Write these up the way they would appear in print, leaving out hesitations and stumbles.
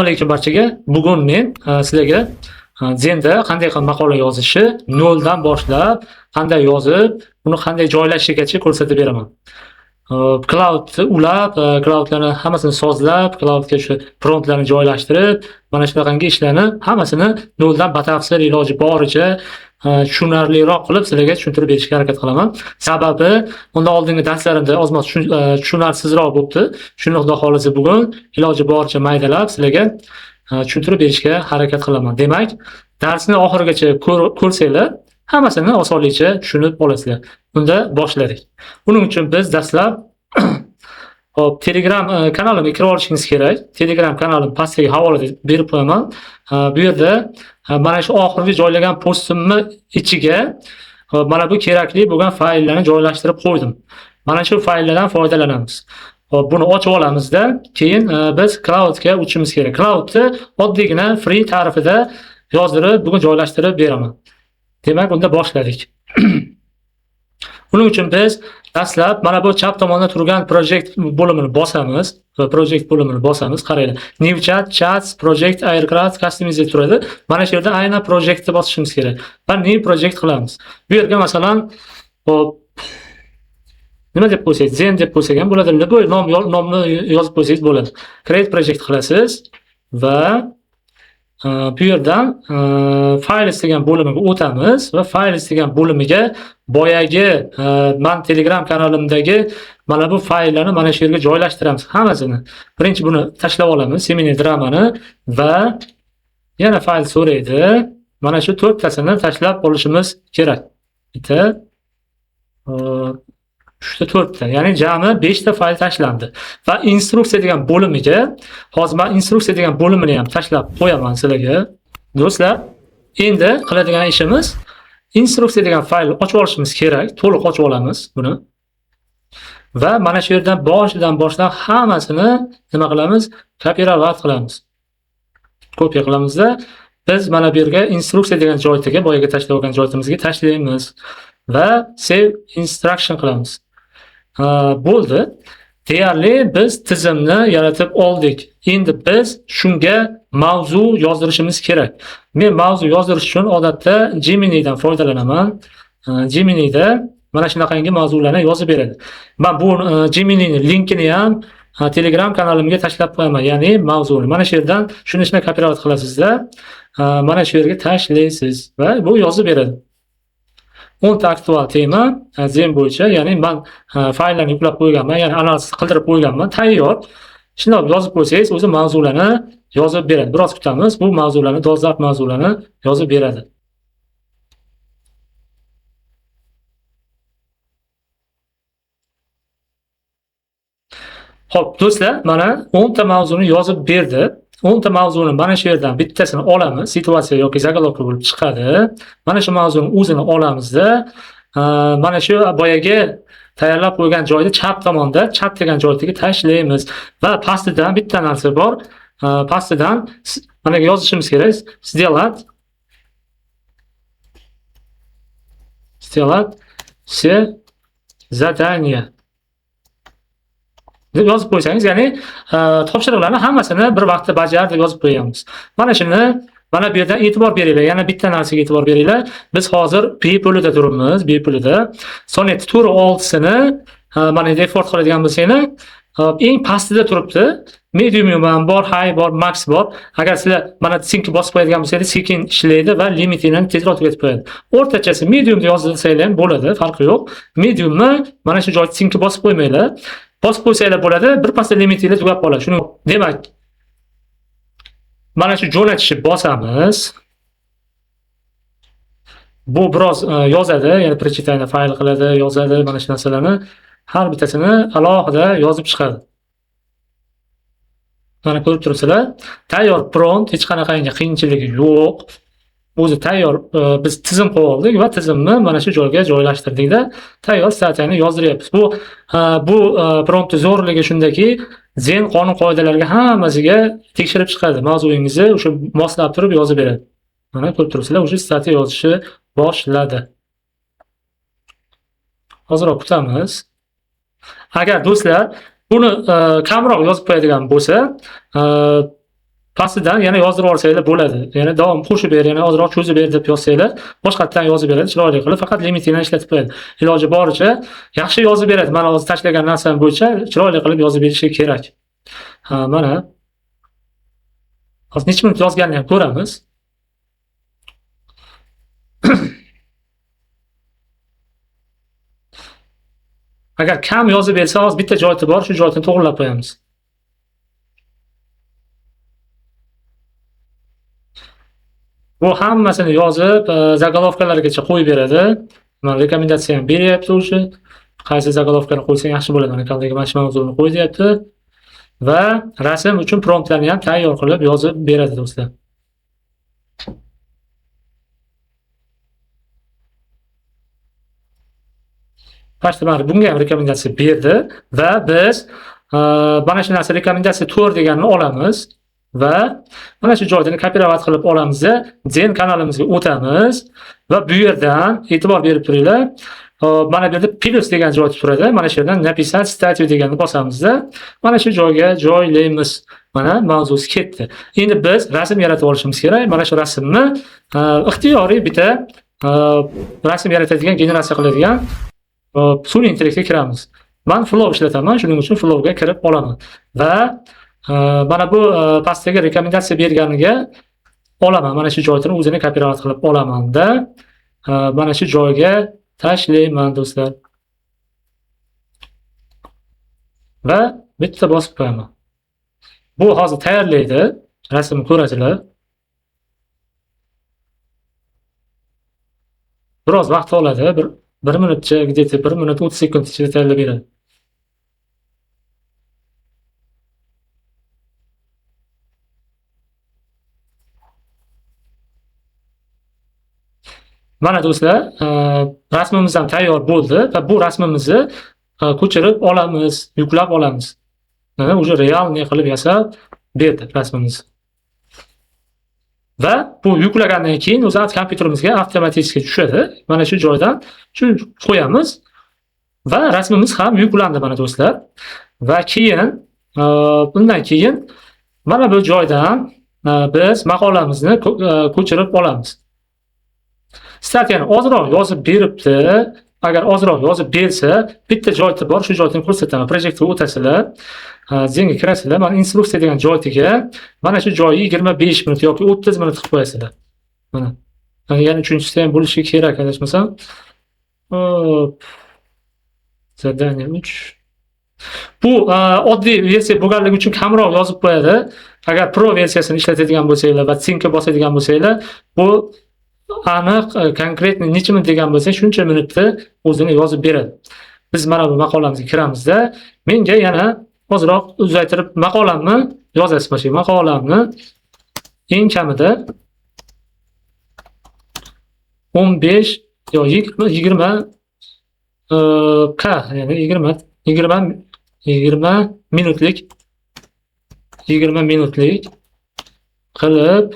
Alaykum barchaga. Bugun men sizlarga Zenda qanday qilib maqola yozishi, noldan boshlab qanday yozib, uni qanday joylashigacha ko'rsatib beraman. Cloudni ulab, cloudlarni hammasini sozlab, cloudga shu promptlarni joylashtirib, mana shunaqangi ishlarni hammasini noldan batafsil iloji boricha tushunarliroq qilib sizlarga tushuntirib berishga harakat qilaman. Sababi undan oldingi darslarimda ozmoz tushunarsizroq bo'libdi. Shuni Xudo xohlasa bugun iloji boricha maydalab sizlarga tushuntirib berishga harakat qilaman. Demak, darsni oxirigacha ko'rsanglar, hammasini osonlikcha tushunib olasizlar. Unda boshladik. Buning uchun biz dastlab hop, Telegram kanalimga kirib olishingiz kerak. Telegram kanalim pastdagi havolada berib qo'yaman. Bu yerda mana shu oxirgi joylagan postimni ichiga hop, mana bu kerakli bo'lgan fayllarni joylashtirib qo'ydim. Mana shu fayllardan foydalanamiz. Hop, buni ochib olamizda, keyin biz cloudga o'tishimiz kerak. Cloudni oddiygina free tarifida yozdirib, bugun joylashtirib beraman. Demak, unda boshladik. Buning uchun biz dastlab mana bu chap tomonda turgan project bo'limini bosamiz va project bo'limini bosamiz. Qaranglar. New chat, chats, project, aircraft, customize turadi. Mana shu yerda aynan projectni bosishimiz kerak. Va new project qilamiz. Bu yerga masalan, hop, nima deb qo'ysak, Zen deb qo'ysak ham bo'ladi. Любой nomni yozib qo'ysangiz bo'ladi. Create project qilasiz va bu yerdan files degan bo'limiga o'tamiz va files degan bo'limiga boyagi man Telegram kanalimdagi mana bu fayllarni mana shu yerga joylashtiramiz hammasini. Birinchi buni tashlab olamiz, Semini dramani va yana fayl so'raydi. Mana shu to'rttasini tashlab olishimiz kerak. Bitta, uchta, to'rtta, ya'ni jami 5 ta fayl tashlandi. Va instruksiya degan bo'limiga hozir men instruksiya degan bo'limini ham tashlab qo'yaman sizlarga. Do'stlar, endi qiladigan ishimiz instruksiya degan faylni ochib olishimiz kerak. To'liq ochib olamiz buni. Va mana shu yerdan boshidan boshlab hammasini nima qilamiz? Kopirovat qilamiz. Kopiya qilamizda biz mana bu yerga instruksiya degan joyga, boyaga tashlab olgan joyimizga tashlaymiz va save instruction qilamiz. Bo'ldi. Deyarli biz tizimni yaratib oldik. Endi biz shunga mavzu yozdirishimiz kerak. Men mavzu yozdirish uchun odatda Gemini'dan foydalanaman. Gemini'da mana shunaqangi mavzularni yozib beradi. Men bu Gemini'ning linkini ham Telegram kanalimga tashlab qo'yaman. Ya'ni mavzuni mana shu yerdan shuni ishni kopirovat qilasizda, mana shu yerga tashlaysiz va bu yozib beradi. 10 ta aktual tema Zen bo'yicha, ya'ni men fayllarni yuklab qo'yganman, ya'ni analiz qildirib qo'yganman, tayyor. Shundoq yozib qo'ysangiz, o'zi mavzularni yozib beradi. Biroz kutamiz, bu mavzularni, dolzarb mavzularni yozib beradi. Xo'p, do'stlar, mana 10 ta mavzuni yozib berdi. 10 ta mavzuni mana shu yerdan bittasini olamiz, situatsiya yoki zagolovka bo'lib chiqadi. Mana shu mavzuni o'zini olamizda, mana shu boyagi tayyorlab qo'ygan joyda chap tomonda chat degan joyga tashlaymiz va pastidan bitta narsa bor. Pastidan mana yozishimiz kerak. Сделать сделать все задания deb yozib qo'ysangiz, ya'ni topshiriqlarni hammasini bir vaqtda bajar deb yozib qo'yamiz. Mana shuni mana bu yerdan e'tibor beringlar. Yana bitta narsaga e'tibor beringlar. Biz hozir bepulida turibmiz, bepulida. Sonnet to'rt oltisini, mana endi effort qiladigan bo'lsanglar, eng pastida turibdi. Medium ham bor, high bor, max bor. Agar sizlar mana sync bosib qo'yadigan bo'lsangiz, sekin ishlaydi va limitini tezroq tugatib qo'yadi. O'rtachasi mediumda yozilsanglar ham bo'ladi, farqi yo'q. Mediumni mana shu joyda sync bosib qo'ymanglar. Bosib qo'ysanglar bo'ladi, bir pasda limitinglar tugab qoladi. Shuni demak, mana shu jo'natishni bosamiz. Bu biroz yozadi, ya'ni прочитание fayl qiladi, yozadi, mana shu narsalarni har bittasini alohida yozib chiqadi. Mana ko'rib turibsizlar, tayyor prompt, hech qanaqangi qiyinchiligi yo'q. O'zi tayyor, biz tizim qo'yib oldik va tizimni mana shu joyga joylashtirdikda tayyor statiyani yozdiryapmiz. Bu promptni zo'rligi shundaki, Zen qonun qoidalariga hammasiga tekshirib chiqadi. Mavzuyingizni o'sha moslab turib yozib beradi. Mana ko'rib turibsizlar, o'sha statiya yozishni boshladi. Hozirroq kutamiz. Agar do'stlar buni kamroq yozib qo'yadigan bo'lsa, Pastidan yana yozdirib olsanglar bo'ladi. Yana davom qo'shib ber, yana ozroq cho'zib ber deb yozsanglar, boshqatdan yozib beradi, chiroyli qilib, faqat limitini ishlatib qo'yadi. Iloji boricha yaxshi yozib beradi. Mana hozir tashlagan narsam bo'yicha chiroyli qilib yozib berishi kerak. Ha, mana hozir necha minut yozganini ham ko'ramiz. Agar kam yozib bersa, hozir bitta joyi bor, shu joyini to'g'rilab qo'yamiz. Bu hammasini yozib, zagolovkalargacha qo'yib beradi. Mana rekomendatsiya ham beryapti o'sha. Qaysi zagolovkani qo'ysang yaxshi bo'ladi. Mana kanaldagi mana shu mavzuni qo'y deyapti. Va rasm uchun promptlarni ham tayyor qilib yozib beradi do'stlar. Pastda mana bunga ham rekomendatsiya berdi va biz mana shu narsa rekomendatsiya 4 deganini olamiz va mana shu joydan kopirovat qilib olamiz, Zen kanalimizga o'tamiz va bu yerdan e'tibor berib turinglar. Mana bu yerda plus degan joy turadi. Mana shu yerdan napisat statyu deganni bosamizda mana shu joyga joylaymiz. Mana mavzusi ketdi. Endi biz rasm yaratib olishimiz kerak. Mana shu rasmni ixtiyoriy bitta rasm yaratadigan, generatsiya qiladigan sun'iy intellektga kiramiz. Men Flow ishlataman, shuning uchun Flowga kirib olaman. Va mana bu pastdagi rekomendatsiya berganiga olaman. Mana shu joyini o'zini kopirovat qilib olamanda, mana shu joyga tashlayman do'stlar. Va bitta bosib qo'yaman. Bu hozir tayyorlaydi. Rasmni ko'rasizlar. Biroz vaqt oladi, bir minutcha, где-то 1 minut 30 sekund ichida tayyorlab beradi. Mana do'stlar, rasmimiz ham tayyor bo'ldi va bu rasmimizni ko'chirib olamiz, yuklab olamiz. Mana уже realniy qilib yasab berdi rasmimizni. Va bu yuklagandan keyin o'zi kompyuterimizga avtomatik tushadi. Mana shu joydan shu qo'yamiz va rasmimiz ham yuklandi mana do'stlar. Va keyin bundan keyin mana bu joydan biz maqolamizni ko'chirib olamiz. Statyani ozroq yozib beribdi. Agar ozroq yozib bersa, bitta joyi bor, shu joyini ko'rsataman. Projektga o'tasizlar, Zenga kirasizlar. Mana instruksiya degan joyiga mana shu joyi 25 minut yoki 30 minut qilib qo'yasizlar. Mana. Yana uchinchisi ham bo'lishi kerak, adashmasam. Hop. Zadание 3. Bu oddiy versiya bo'lganligi uchun kamroq yozib qo'yadi. Agar pro versiyasini ishlatadigan bo'lsanglar va sync ga bosadigan bo'lsanglar, bu aniq, konkretni necha minut degan bo'lsa, shuncha minutda o'zini yozib beradi. Biz mana bu maqolamizga kiramizda, menga yana ozroq uzaytirib maqolamni yozasiz, mana shu maqolamni eng kamida 15 yo 20 k, ya'ni 20 minutlik, 20 minutlik qilib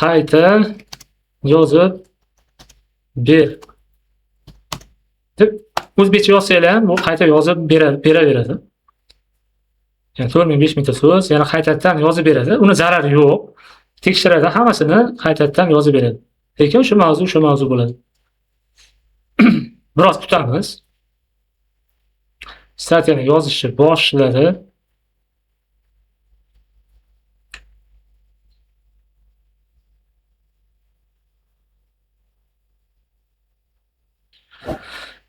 qayta yozib ber deb o'zbekcha yozsanglar ham bu qayta yozib beraveradi. Ya'ni 4000 5000 ta so'z yana qaytadan yozib beradi. Uni zarari yo'q. Tekshiradi, hammasini qaytadan yozib beradi. Lekin shu mavzu shu mavzu bo'ladi. Biroz kutamiz. Statyani yozishni boshladi.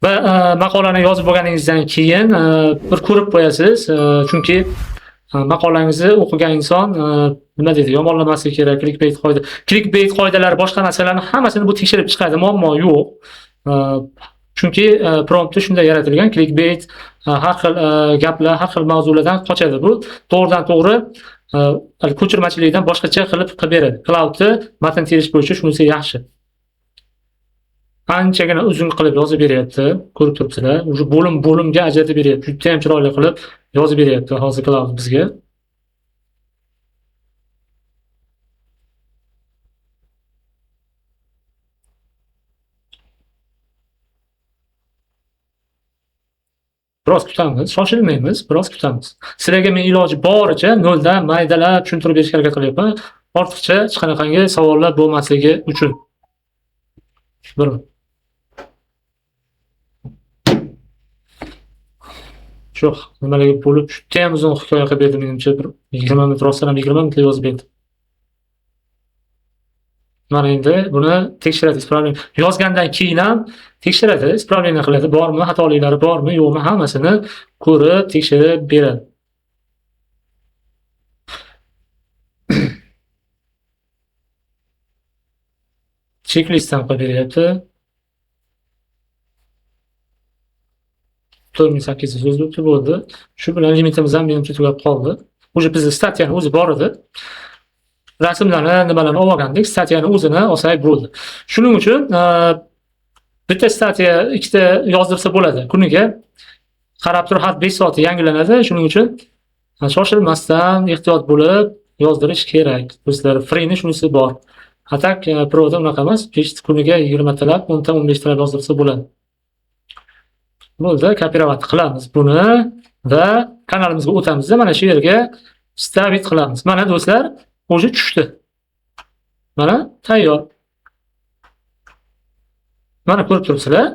Va maqolani yozib bo'lganingizdan keyin bir ko'rib qo'yasiz, chunki maqolangizni o'qigan inson nima deydi, yomonlamasligi kerak. Clickbait qoida, clickbait qoidalari, boshqa narsalarni hammasini bu tekshirib chiqadi, muammo yo'q. Chunki promptda shunday yaratilgan, clickbait har xil gaplar, har xil mavzulardan qochadi. Bu to'g'ridan to'g'ri ko'chirmachilikdan boshqacha qilib qilib beradi. Cloudni matn terish bo'yicha shunisi yaxshi. Anchagina uzun qilib yozib beryapti, ko'rib turibsizlar. Уже bo'lim bo'limga ajratib beryapti. Juda ham chiroyli qilib yozib beryapti hozir Cloud bizga. Biroz kutamiz, shoshilmaymiz, biroz kutamiz. Sizlarga men iloji boricha noldan maydalab tushuntirib berishga harakat qilyapman. Ortiqcha hech qanaqangi savollar bo'lmasligi uchun. Bir shu nimalarga bo'lib, juda ham uzun hikoya qilib berdi menimcha, bir 20 minut, rostdan ham 20 minutlik yozib berdi. Mana endi buni tekshiradi, исправление. Yozgandan keyin ham tekshiradi, исправление qiladi, bormi, xatoliklari bormi, yo'qmi, hammasini ko'rib, tekshirib beradi. Checklist ham qilib beryapti. 4800 so'z bo'pti, bo'ldi. Shu bilan limitimiz ham menimcha tugab qoldi. Уже bizda statyani o'zi bor edi. Rasmlarni, nimalarni olib olgandik, statyani o'zini olsak bo'ldi. Shuning uchun bitta statya ikkita yozdirsa bo'ladi kuniga. Qarab turib har 5 soatda yangilanadi. Shuning uchun shoshilmasdan ehtiyot bo'lib yozdirish kerak. Do'stlar, freeni shunisi bor. A tak Pro'da unaqa emas, 5 kuniga 20 talab, 10 ta, 15 talab yozdirsa bo'ladi. Bo'ldi, kopirovat qilamiz buni va kanalimizga o'tamizda mana shu yerga stavit qilamiz. Mana do'stlar, o'zi tushdi. Mana tayyor. Mana ko'rib turibsizlar,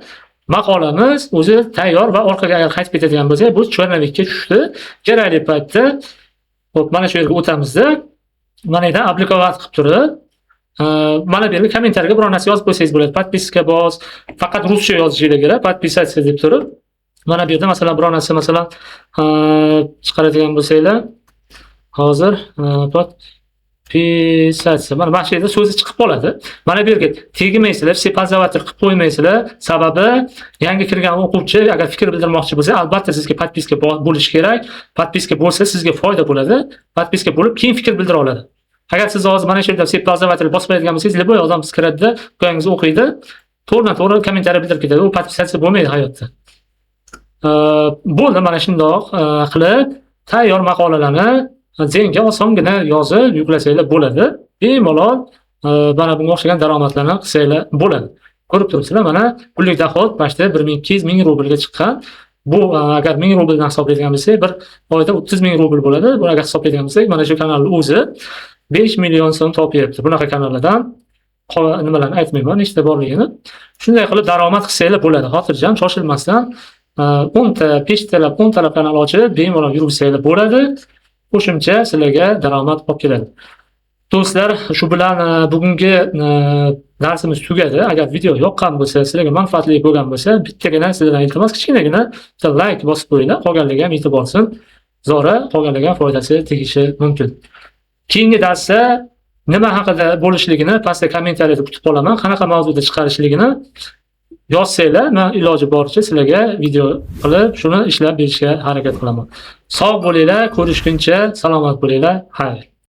maqolamiz o'zi tayyor va orqaga agar qaytib ketadigan bo'lsak, bu черновикka tushdi. Kerakli paytda hop, mana shu yerga o'tamizda, mana yerdan aplikovat qilib turib, mana bu yerga kommentariyga biror narsa yozib qo'ysangiz bo'ladi. Podpiska bos, faqat ruscha yozishingiz kerak, podpisatsiya deb turib. Mana bu yerda masalan biror narsa masalan chiqaradigan bo'lsanglar, hozir podpisatsiya. Mana shu yerda so'zi chiqib qoladi. Mana bu yerga tegmaysizlar, все пользователь qilib qo'ymaysizlar. Sababi yangi kirgan o'quvchi agar fikr bildirmoqchi bo'lsa, albatta sizga podpiska bo'lishi kerak. Podpiska bo'lsa sizga foyda bo'ladi. Podpiska bo'lib keyin fikr bildira oladi. Agar siz hozir mana shu yerda все пользователь bosib qo'yadigan bo'lsangiz, любой odam siz kiradida, hikoyangizni o'qiydi, to'g'ridan-to'g'ri kommentariy bildirib ketadi. U podpisatsiya bo'lmaydi hayotda. Bo'ldi, mana shundoq qilib tayyor maqolalarni Zenga osongina yozib yuklasanglar bo'ladi. Bemalol mana bunga o'xshagan daromadlarni qilsanglar bo'ladi. Ko'rib turibsizlar, mana pullik dohod почти 1200 ming rublga chiqqan. Bu agar 1000 rubldan hisoblaydigan bo'lsak, bir oyda 30 ming rubl bo'ladi. Bu agar hisoblaydigan bo'lsak, mana shu kanalning o'zi 5 million so'm topyapti. Bunaqa kanallardan nimalarni aytmayman, nechta borligini. Shunday qilib daromad qilsanglar bo'ladi. Xotirjam, shoshilmasdan 10 ta, 5 talab, 10 talab kanal ochib, bemalol yurgizsanglar bo'ladi. Qo'shimcha sizlarga daromad olib keladi. Do'stlar, shu bilan bugungi darsimiz tugadi. Agar video yoqqan bo'lsa, sizlarga manfaatli bo'lgan bo'lsa, bittagina sizlardan iltimos, kichkinagina bitta like bosib qo'yinglar, qolganlarga ham yetib borsin. Zora qolganlarga ham foydasi tegishi mumkin. Keyingi darsda nima haqida bo'lishligini pastda kommentariyada kutib qolaman. Qanaqa mavzuda chiqarishligini yozsanglar, men iloji boricha sizlarga video qilib, shuni ishlab berishga harakat qilaman. Sog' bo'linglar, ko'rishguncha salomat bo'linglar. Xayr.